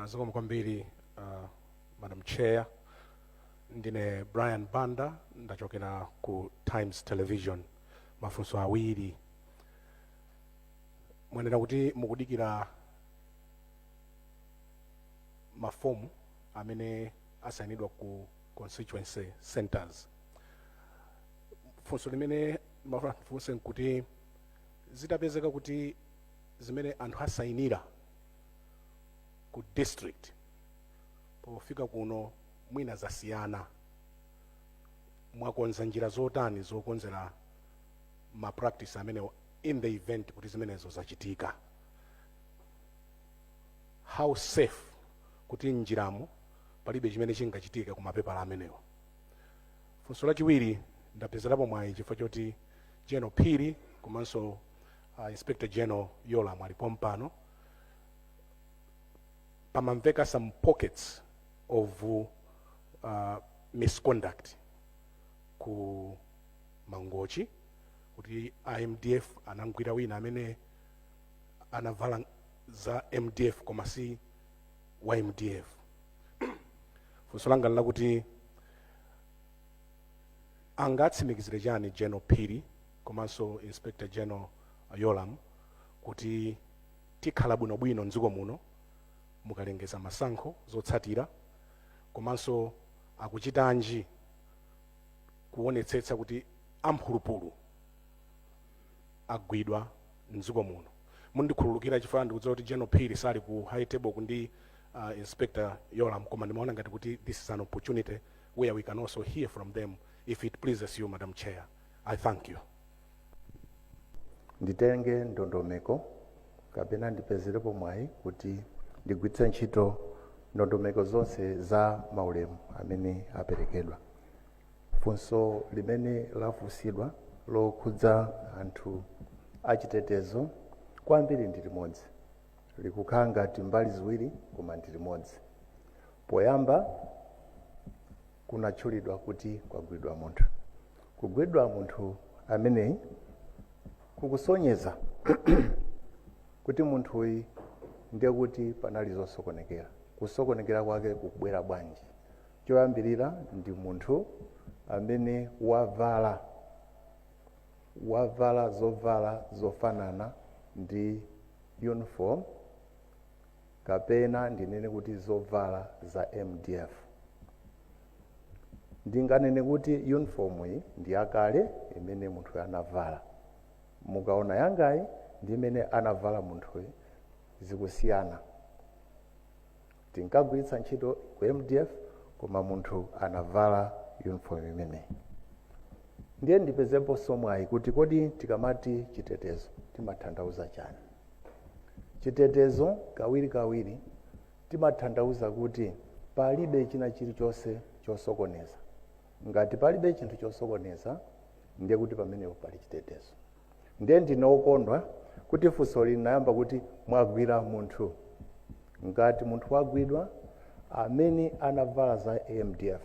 Zikomo kwambiri, Madam Chair. Ndine Brian Banda, ndachokera ku Times Television. Mafunso awiri. Mwanena kuti mukudikira mafomu amene asayinidwa ku constituency centers. Funso limene ndimafuna ndifunse nkuti zitapezeka kuti zimene anthu asayinira ku district pofika kuno mwina zasiyana, mwakonza njira zotani zokonzera ma practice amenewo in the event kuti zimenezo zachitika? How safe kuti njiramo palibe chimene chingachitika ku mapepala amenewo? Funso lachiwiri, ndapezerapo mwayi chifukwa choti General Phiri komanso Inspector General Yolam alipo mpano. Pamamveka some pockets of misconduct ku Mangochi, kuti MDF anagwira wina amene anavala za MDF koma si wa MDF. Funso langa lakuti angatsimikizire chani General Phiri komanso Inspector General Yolam kuti tikhala bwinobwino mdziko muno mukalengeza masankho zotsatira, komanso akuchitanji kuonetsetsa kuti amphulupulu agwidwa mdziko muno? Mundikhululukira chifukwa ndikudziwa kuti General Phiri sali ku high table kundi Inspector Yolam, koma ndimaona ngati kuti this is an opportunity where we can also hear from them, if it pleases you, Madam Chair. I thank you. Nditenge ndondomeko kapena ndipezerepo mwayi kuti ndigwiritse ntchito ndondomeko zonse za maulemu amene aperekedwa. Funso limene lafunsidwa lokhudza anthu achitetezo kwambiri ndi limodzi, likukhala ngati mbali ziwiri koma ndi limodzi. Poyamba kunatchulidwa kuti kwagwidwa munthu. Kugwidwa munthu ameneyi kukusonyeza kuti munthuyi ndiye kuti panali zosokonekera. Kusokonekera kwake kukubwera bwanji? Choyambirira, ndi munthu amene wavala zovala zofanana ndi uniform, kapena ndinene kuti zovala za MDF. Ndinganene kuti uniform iyi ndi yakale imene munthu anavala. Mukaona yangayi ndi imene anavala munthuyi zikusiyana. Tinkagwiritsa ntchito ku MDF, koma munthu anavala uniform imeneyi. Ndiye ndipezeponso mwayi kuti kodi tikamati chitetezo timatanthauza chani? Chitetezo kawirikawiri timatanthauza kuti palibe china chilichonse chosokoneza. Ngati palibe chinthu chosokoneza, ndiye kuti pamenepo pali chitetezo. Ndiye ndine wokondwa kuti funso linayamba kuti mwagwira munthu. Ngati munthu wagwidwa amene anavala za MDF,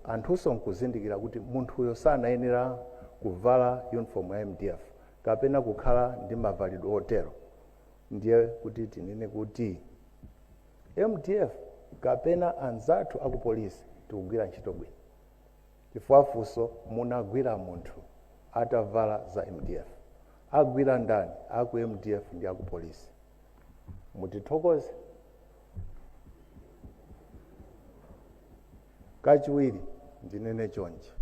anthunso nkuzindikira kuti munthuyo sanayenera kuvala uniform ya MDF kapena kukhala ndi mavalidwe otero, ndiye kuti tinene kuti MDF kapena anzathu akupolisi tikugwira ntchito bwino, chifukwa funso munagwira munthu atavala za MDF, agwira ndani? Aku MDF ndi akupolisi. Mutithokoze. Kachiwiri ndinene chonchi,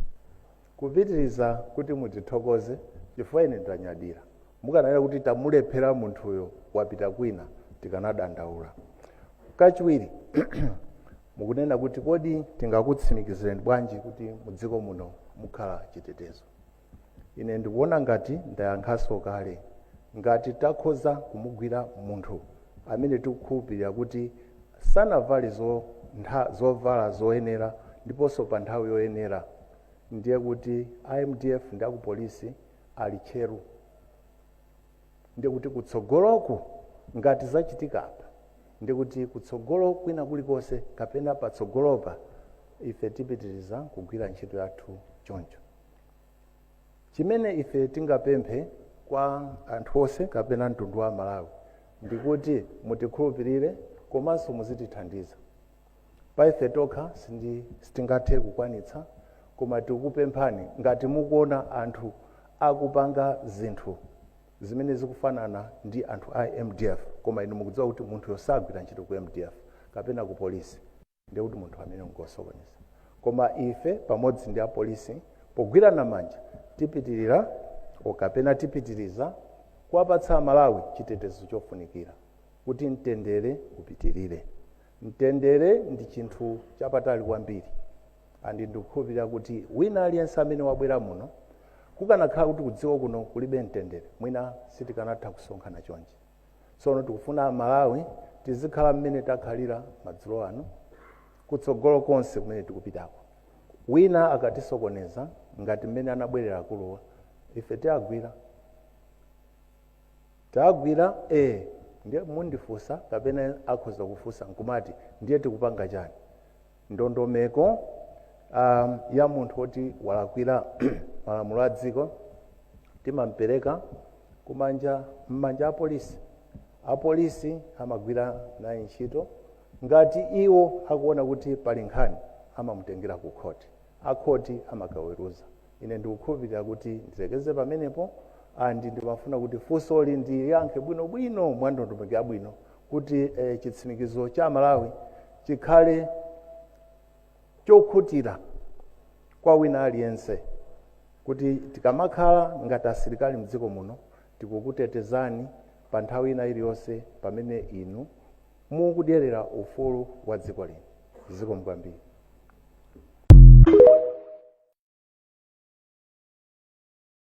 kupitiriza kuti mutithokoze, chifukwa ine ndanyadira. Mukananena kuti tamulephera munthuyo wapita kwina, tikanadandaula. Kachiwiri, mukunena kuti kodi tingakutsimikizireni bwanji kuti mudziko muno mukhala chitetezo? Ine ndikuona ngati ndayankhanso kale. Ngati takhoza kumugwira munthu amene tikukhulupirira kuti sanavale zovala zoyenera ndiponso pa nthawi yoyenera, ndiye kuti MDF ndi akupolisi ali tcheru. Ndiye kuti kutsogoloku ngati zachitika apa, ndiye kuti kutsogolo kwina kulikonse kapena patsogolopa ife tipitiriza kugwira ntchito yathu choncho. Chimene ife tingapemphe kwa anthu onse kapena mtundu wa Malawi ndikuti mutikhulupirire Komanso muzitithandiza. Pa ife tokha sitingathe kukwanitsa, koma tikukupemphani, ngati mukuona anthu akupanga zinthu zimene zikufanana ndi anthu a MDF, koma inu mukudziwa kuti munthu yosagwira ntchito ku MDF kapena ku polisi, ndiye kuti munthu amene ngosokoneza. Koma ife pamodzi ndi apolisi pogwirana manja tipitirira kapena tipitiriza kuwapatsa Amalawi chitetezo chofunikira kuti mtendere upitirire. Mtendere ndi chinthu chapatali kwambiri, and ndikukhulupirira kuti wina aliyense amene wabwera muno, kukanakhala kuti kudziko kuno kulibe mtendere, mwina sitikanatha kusonkhana chonchi. Tsono tikufuna Amalawi tizikhala mmene takhalira madzulo ano, kutsogolo konse kumene tikupitako. Wina akatisokoneza ngati mmene anabwerera akuluwa, ife tiagwira, tagwira. Ndiye mundifunsa kapena akhoza kufunsa nkumati, ndiye tikupanga chani? Ndondomeko ya munthu woti walakwira malamulo a dziko, timampereka kumanja, m'manja a polisi. Apolisi amagwira naye ntchito. Ngati iwo akuona kuti pali nkhani, amamutengera ku khoti, akhoti amakaweruza. Ine ndikukhulupirira kuti ndilekeze pamenepo, and ndimafuna kuti funsoli ndiyankhe bwinobwino mwa ndondomeko yabwino kuti chitsimikizo cha Malawi chikhale chokhutira kwa wina aliyense, kuti tikamakhala ngati asilikali mdziko muno, tikukutetezani pa nthawi ina iliyonse pamene inu mukudyerera ufulu wa dziko lino. Zikomo kwambiri.